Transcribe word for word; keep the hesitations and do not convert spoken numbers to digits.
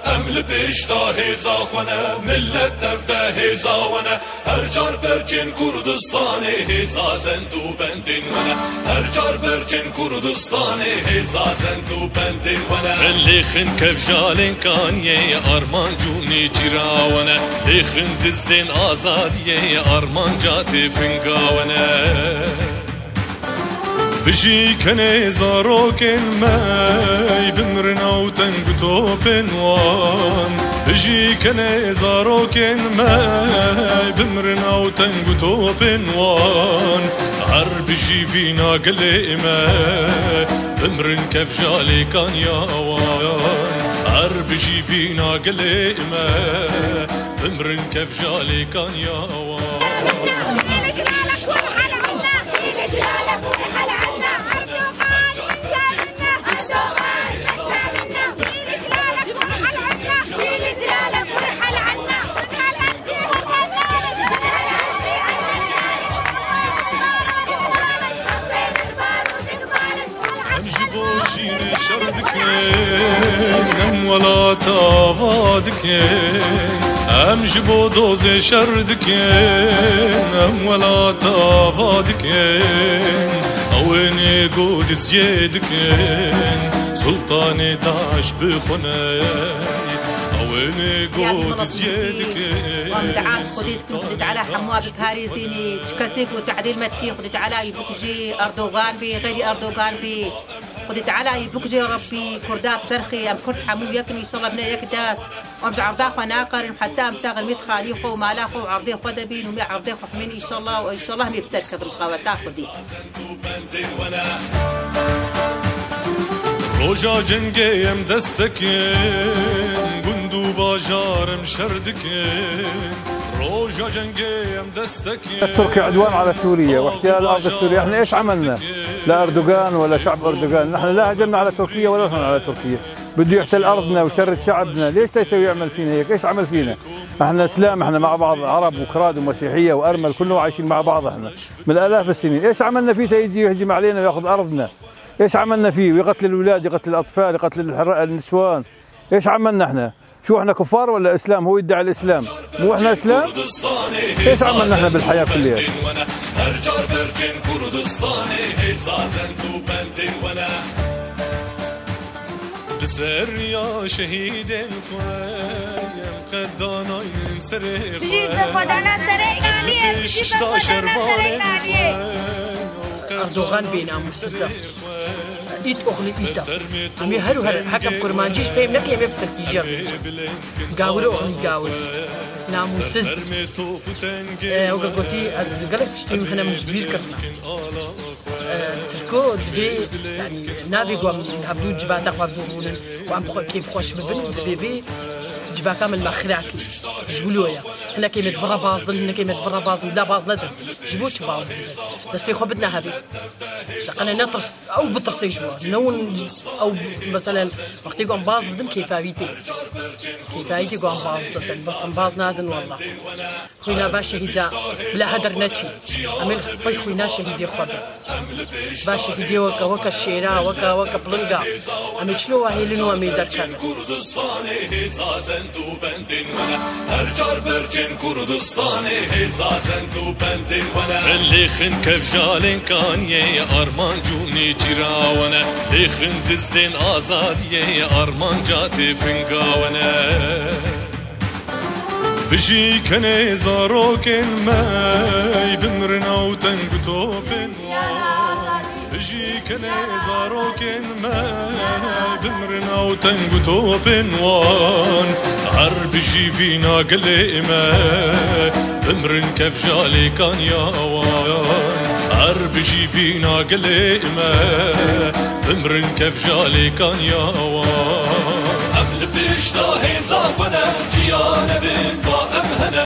Em li pêşda hêza xwe ne, millet tev de hêza we ne. Her car berçên Kurdistanê hêza zend û bendên we ne. Her car berçên Kurdistanê hêza zend û bendên we ne. Lêxin kevjalên kaniyê armanc û nêçîra we ne. Lêxin dizên azadiyê armanca têfinga we ne. Bijî kenê zarokên me, bimrin ew teng û topên wan. Bijî kenê zarokên me, bimrin ew teng û topên wan. Her bijî vîna gelê me, bimrin kevjalê kaniya wan. Her bijî vîna gelê me, bimrin kevjalê kaniya wan. Em ji bo jînê şer dikin, em welata ava dikin. Em ji bo dozê şer dikin, em welata ava dikin. Ew ê nêgo diziyê dikin, sultanê daş bi xwe ne. Ew ê nêgo diziyê dikin. Wan bi aşk Xwedê dikin, Xwedê Teala hemû biparêzînî. Çi kesê ku tehdîl me dikî, Xwedê Teala yî bikujî, Erdogan bî, xeyrî Erdogan bî. Xwedê Teala yî bikujê Rebbî, Kurda bi ser xê, em Kurd hemû yek in, înşallah bine yek dest. Em ji erda xwe naqerin, heta em te xilmît xalî xwe û mala xwe û erdê xwe de bîn û me erdê xwe himîn, înşallah, û înşallah em ê bi ser kevin qaweta Xwedî. Roja cengê em destekin, gund û bajar em şer dikin. Roja cengê em destekin. التركي عدوان على سوريا واحتلال أرض سوريا. إحنا إيش عملنا لأردوغان ولا شعب أردوغان؟ نحن لا هجمنا على تركيا ولا نحن على تركيا. بده يحتل أرضنا ويشرد شعبنا. ليش تسوي يعمل فينا هيك؟ إيش عمل فينا؟ إحنا إسلام، إحنا مع بعض عرب وكراد ومسيحية وأرمل، كلنا عايشين مع بعض إحنا من آلاف السنين. إيش عملنا فيه تيجي يهجم علينا وياخذ أرضنا؟ إيش عملنا فيه؟ ويقتل الأولاد، يقتل الأطفال، يقتل الحر-، النسوان. إيش عملنا إحنا؟ شو إحنا كفار ولا إسلام؟ هو يدعي الإسلام، مو إحنا إسلام؟ إيش عملنا إحنا بالحياة كلها؟ Li ser riya şehîdên xwe em qet danaynin serê xwe. Ji xwedana serê kaniyê, ji xwedana serê kaniyê. Erdogan bênamûsiz e. Ît oxlî ît e. Em ê her û her hekem kurmancî ji fêm nekin, em ê bi tirkî jî re bêjin. Gawir oxlî gawir. Namûsiz. E, weke gotî, ez gelek tiştên wî hene min ji bîr kirine. E, Tirko divê, yanî, navê ku em li hevdû civata xwe hevdû rûnin û em xwe kêfxweş bibin, divê vê civaka min me xira kir. Ji wilo ye. Hinekê me di vir re baz din, hinekê me di vir re baz din, bila baz nedin. Ji bo çi baz didin? Destê xwe bidine hevê. Deqene netirs, ew bitirsê ji we. Ne hûn ew, meselen, wextê ku em baz bidin, kêfa wî tê. Kêfa wî tê ku em baz didin. Bes em baz nadin, wallah. Xwîna va şehîda bila heder neçî. Em ê li pey xwîna şehîdê xwe bin. Va şehîdê weke, weke şêra, weke, weke pilinga. Em ê çilo wa hêlin û em ê derkevin. Kurdistanê hêza zend û bendên we ne. Her çar berçên Kurdistanê hêza zend û bendên we ne. Lêxin kevjalên kaniyê armanc û nêçîra we ne. Lêxin dizên azadiyê armanca têfinga we ne. Bijî kenê zarokên me, bimrin ew teng û topên wan. Bijî kenê zarokên me, bimrin ew teng û topên wan. Her bijî vîna gelê me, bimrin kevjalê kaniya wan. Her bijî vîna gelê me, bimrin kevjalê kaniya wan. Em li pêşda hêza xwe ne, ciya nebin va em hene.